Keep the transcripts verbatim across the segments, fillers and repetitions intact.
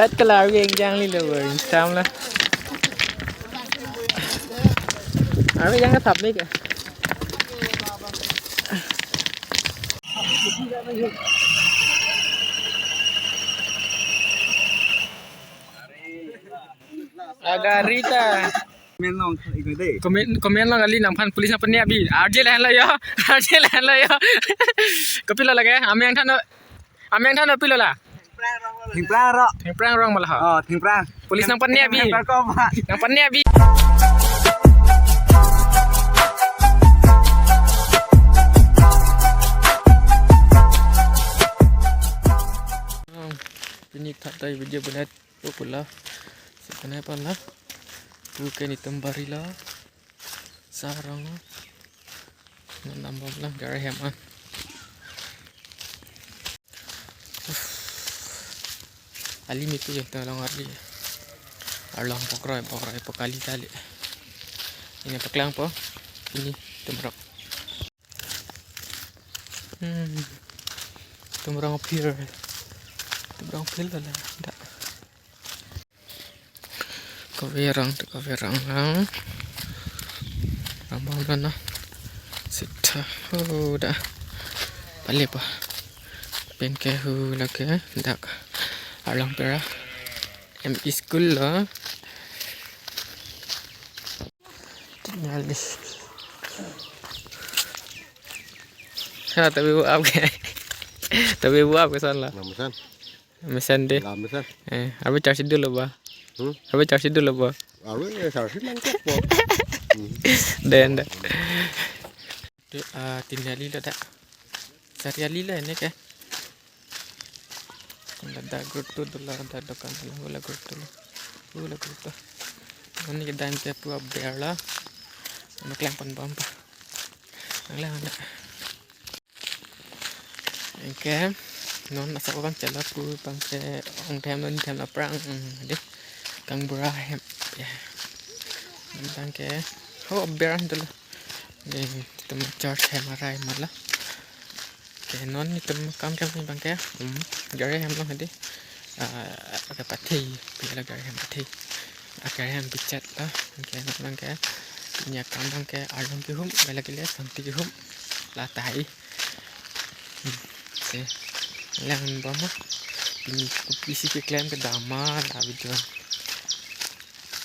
Red color arve engjang ni lo, Instagram lo. Arve engjang ke thap ni ke. Agarita. Comment along ik dei. Comment, comment along kali nangphan police nangphan ne abi. Arje lahan lo yo. Arje lahan lo yo. Kopilo lake? Ameng than lo. Ameng than lo pilo la. Thengphrang ro. Thengphrang rong ma la ha. Oh, thengphrang. Police nangphan ne abi. Thengphrang ko ba. Nangphan ne abi. Pini thap ta video bonai. Pu pu la. Sepanai pa la. Pu ke netum bari la. Sarong. Nonam bom la gari hem an. Ali mitu jeng ta long arli. Arlong pokroi pokroi po kali kali. Ini paklangpo. Ini tumrok. Hmm. Tumrong phir. Tumrong phir la la. Da. Kove rong, kove rong lang. Rong bom rong na. Sita. Oh, da. Pale pa. Pen ke hu lake. Dak. Arlong pera. M E school lo. Tinggal di. Ha, tapi bu ap ke. Tapi bu ap ke san la. Lam san. Mesen de. Lam san. Eh, abi charge dolo ba. Hmm? Abi charge dolo ba. Abi charge nangkok po. Den da. Tu, ah, tin ali lo da. Sari ali lo ini ke. Ada grotto dolo, ada dokan dolo, hula grotto lo. Hula grotto. Ini kedai ke pu aber la. Maklangpon bom pa. Maklangpon da. Anke non asap abang chala pu abang ke ong them non them aphrang, hmm, de kangbura hem. Ya. Abang ke ho aber dolo. De itum charge hem arai ma la. Ke non itum kam kam abang ke, hmm, gari hem lo hadi. Ah, ke pathai, pila gari hem pathai. Ah, gari hem pichat la. Anke non abang ke, inya kam abang ke arlong kehum, bela kele sangti kehum. La tahai. Hmm. Se. Lang bom mo. Pini kopisi keklem kedam ma la video.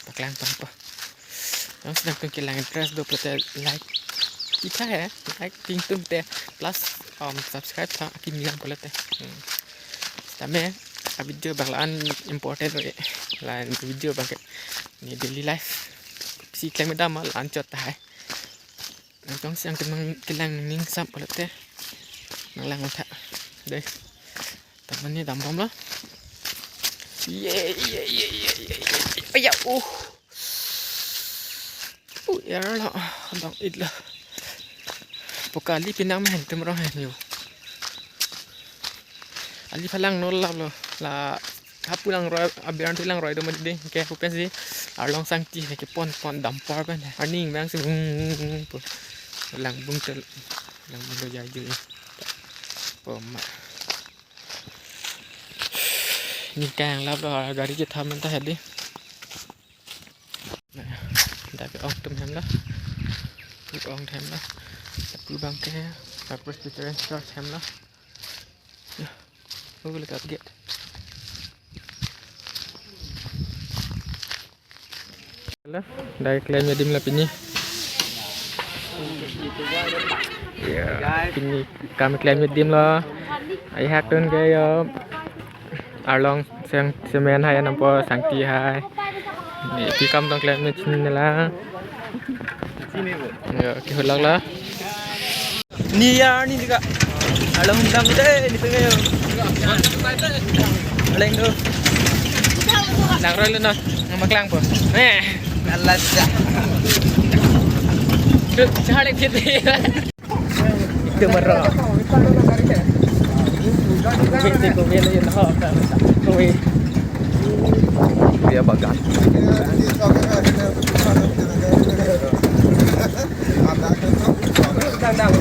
Paklangpon pa. Yang sedang tungki lang interest do pulote like. Kita he, like ting tum te plus, um, subscribe tha akimi lang pulote. Hmm. Tame a video abang la-an important ave. La video abang ke ni daily life. Kopisi keklem kedam ma la-an chot tahai. Nangtong siang kenang kelang ning sam pulote. Nanglang tha. Dei. Taman ni dam bom la. Ye, ye, ye, ye, ye, ye. Aya, uh. Uh, ya la. Abang it la. Poka ali pinang mehen tum rong hen yo. Ali phalang nol la lo. La hapu langroi, abiran tu langroi do mati dei. Ke pu pensi arlong sangti he kepon pon dampar pen. Arning bang si bung, bung, bung, bung. Langbung tel, langbung do jai jai. Poma. Ni kang lap lo gari je tham ta hadi. Dak ong tum hem la. Pu ong hem la. Pu abang ke Presbyterian Church hem la. Ya. Hu le kat gate. La, dak klem adim la pini. Ya, pini kam klem adim la. Ai hak tun ke yo. Arlong sang semen hai nampo sangti hai. Ni pi kam tong klem ni chin la. Ya, kehulak la. Ni ya ni tiga. Arlong dam dei ni pengen. Arlong do. Langroi lo no. Nang maklangpo. Eh. Alas ya. Tu, cahar lagi. Itu merah. Kowe te kowe lo yun ho ka. Kowe. Dia bagan. Dang, dang.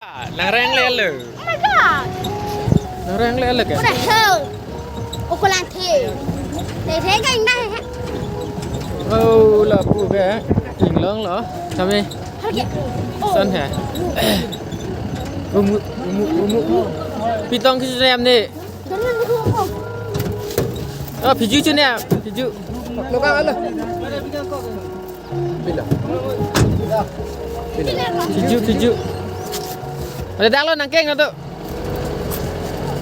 Nang reng le lo. Oh my God. Nang reng le lo ke? What the hell? Okolang the. Te the ka ingna he. Oh, lapu ke. Inglong lo. Kami. Harke. Oh. San he. Umu, umu, umu. Pitong kisi em ni. Jangan dulu. Oh, piju chu ne. Piju. Lo ka lo. Pila. Pila. Piju, piju. Ada dang lo nangkeng na tu.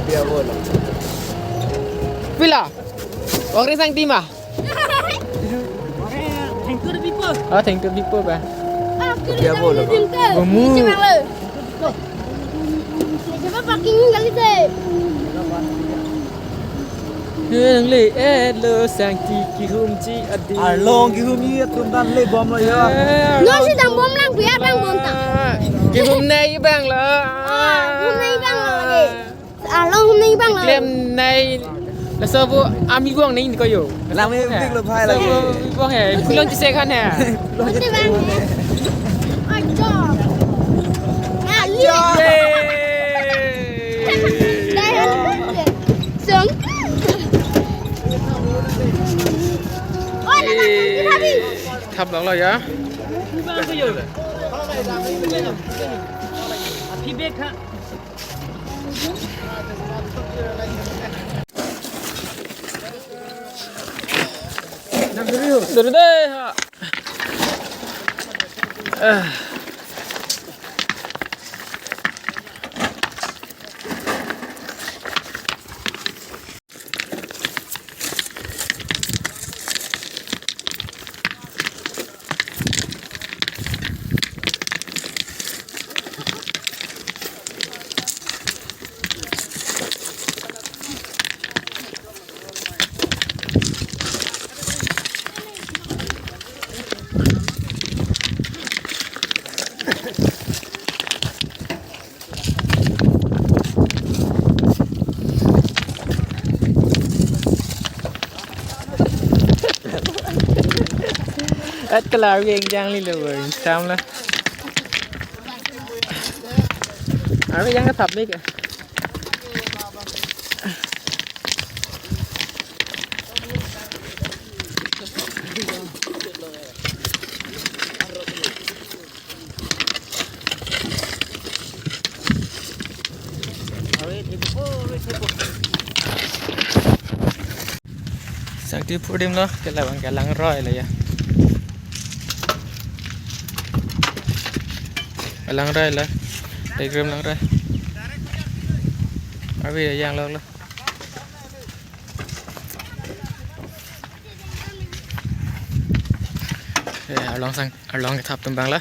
Pila. Pila. Ongring sang tima. Thengtur bipo. Oh, thengtur bipo ba. Dia bolo. Gomu. Coba parking kali deh. Nang le-et lo sangti kehumji adi. Arlong kehumji atum dan le bom lo ya. Eh, non si dang bom lang biar bang bom ta. Kehum nei bang lo. Ah, hum nei bang lo de. Arlong hum nei bang lo. Klem nei. Laso vo ami buang nei ko yo. Lang me big lo bhai lagi. Laso vo buang he. Kulon jise khan he. Kulon jise bang he. Ajo. Ajo. Dai han. Song. Oh, na na. Thap lang lo ya. Api bek ha. Dere deh, ha. Eh. At kalar yang jang li lo, Instagram la. Arve yang kathap ni ke. Sangti phudim lo, ke labang ke langroi lo ya. Langroi lo. Telegram langroi. Arve yang lo lo. Ya, arlong sang, arlong kethap atum abang lo.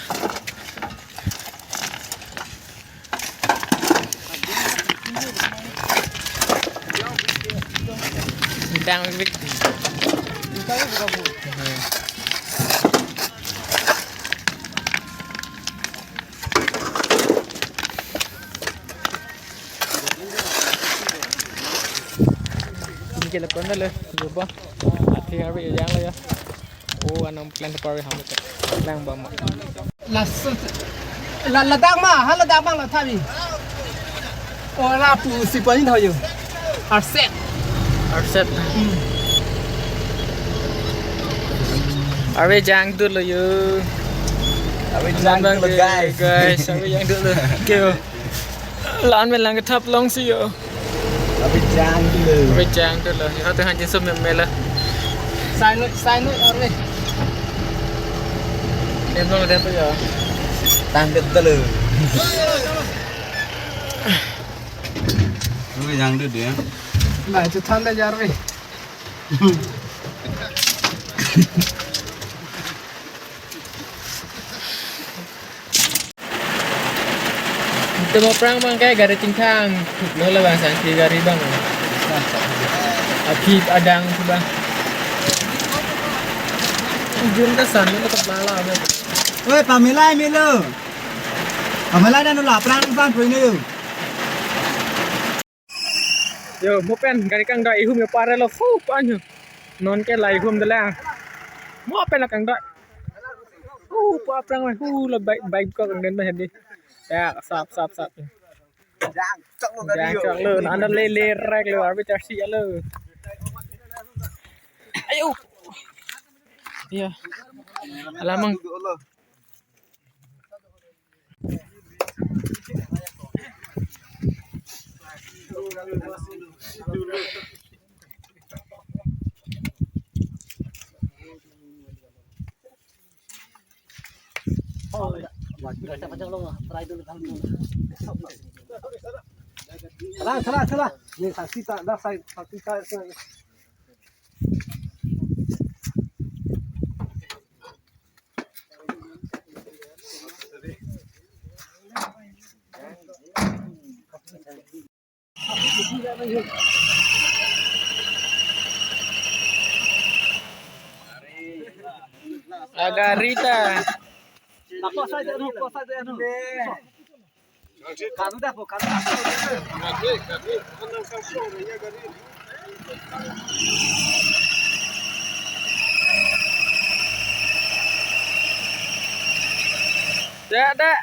Dang bik. Ini ke lekon lo, coba. Ati hari yang lo ya. Oh, anang plan ke pari ham ke. Lang bang ma. Laso. La, ladak ma, ha ladak bang la thabi. Oh, lapu si panin hoyo. Arset. Arset. Hmm. Arve jang dut lo yo. Arve jang dut lo, guys. Guys, arve jang dut lo. Kyo. Lan me lang kethap long si yo. Arve jang dut lo. Arve jang dut lo. Yo, tu hanjin sum me me lo. Sai noi, sai noi, arve. Em long ada tu ya. Tang dut lo. Arve jang dut ya. Lai chu than da jar ve. Temo prang bang ke gari chingthang. Lo la bang sangti gari bang. Aphi adang tu bang. Ujung ke san lo ke mala bang. Oi, pamilai milo. Pamilai dan lo prang san pui ni yo. Yo, mo pen gari kangdoi ihum yo pare lo, hu, panyo. Non ke la ihum de lang. Mo pen la kangdoi. Hu, pa prang, hu, la bike, bike ko kangden ma hedi. Ya, sap, sap, sap. Jang, chok lo, jang, chok lo. Nanda lele rek lo, arbi charsi lo. Ayo. Iya. Alamang. Salah, salah, salah. Ini saksi tak, dah saya, saksi saya. Agarita. Lapor saja, anu, lapor saja, anu. Kanu dah, po, kanu dah. Dah, dah.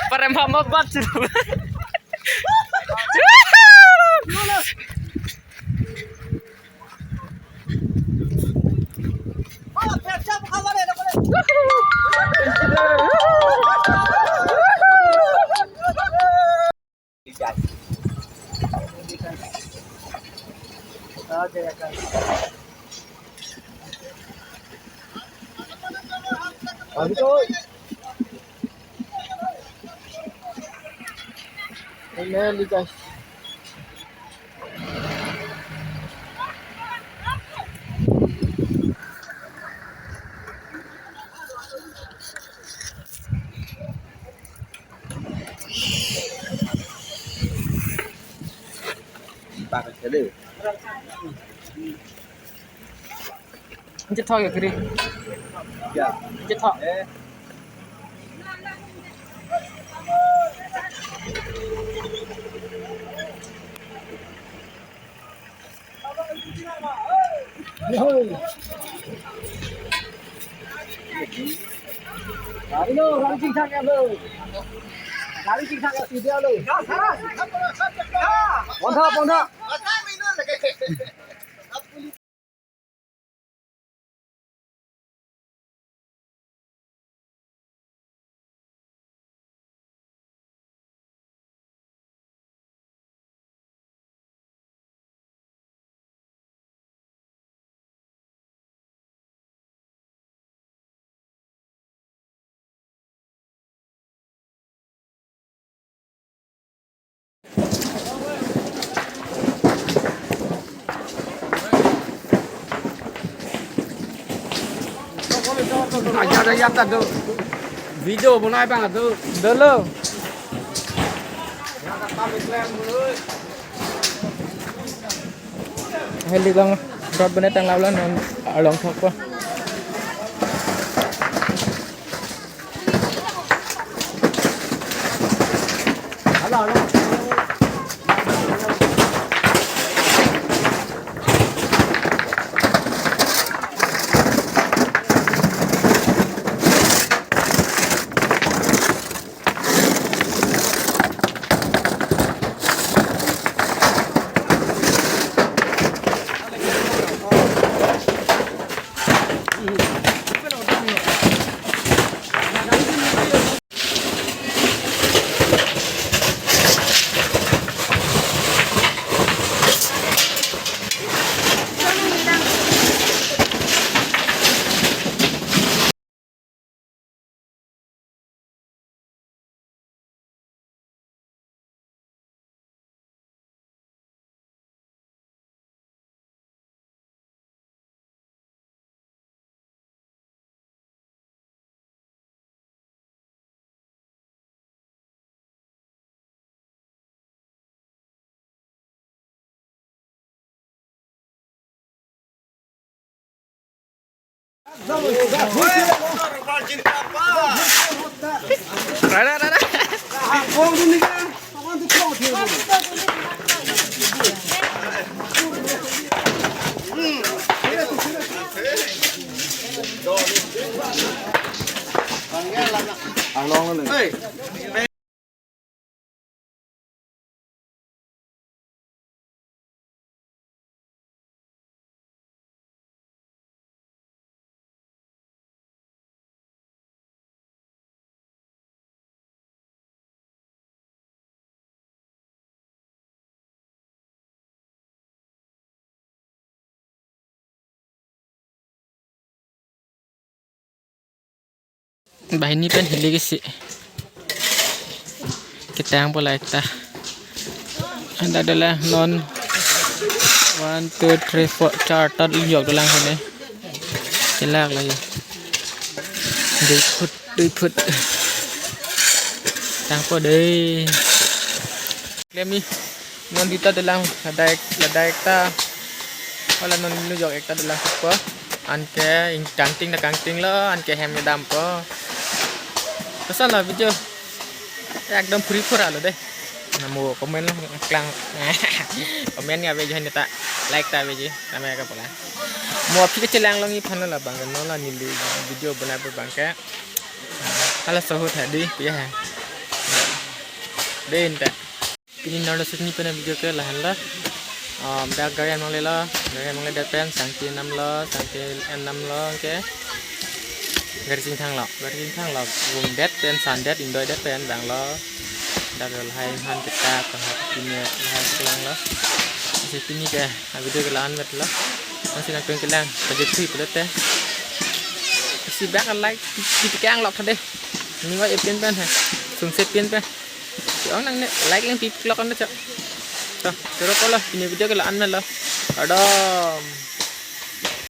Parem hama bat silo. Amen, guys. Jethok ya kiri. Ya. Jethok. Eh. Gari lo, gari chingthang ya lo. Gari chingthang ya, sudah lo. Pontha, pontha. Aja ada yang tak ada. Video bunai bang ada. Dulu. Heli long rot benet tang laulan non along thok po. Banghini pen hili kesi. Ketang po light ta. Anda adalah non one, two, three, four, char ta jok dolang hone. Chelak lagi. Dui phut, dui phut. Tang po dei. Klem ni. Non dita dolang ladak, ladak ta. Wala non nu jok ekta dolang po. Anke ingkangting na kangting lo, anke hem kedam po. Koson lo video. Ekdom phuri phura lo dei. Namo comment lo klang. Comment ni ave jo neta. Like ta ave jo. Nama ka pola. Mo aphi ke chelang long iphan lo labang ke non la neli video bonai po bang ke. Hala sohut hadi piya hai. Dei ta. Pini non lo sini pena video ke lahan la. Um, dak gari anong le lo, gari anong le det pen, sangti enam lo, sangti enam lo ke. Gari singthang lo, gari singthang lo. Vung det pen, san det, indoi det pen, bang lo. Dak lo hai han kita, pahap pini hai kelang lo. Si pini ke, ha video ke lahan vet lo. Masih nang kelang, kerja thui pelet te. Si bak like, kita kang lo tadi. Ni wa epin pen hai, sungset pin pen. Si ong nang ne like lang pip klok kan cok. To, terus kalau ini video ke lahan lo. Adam.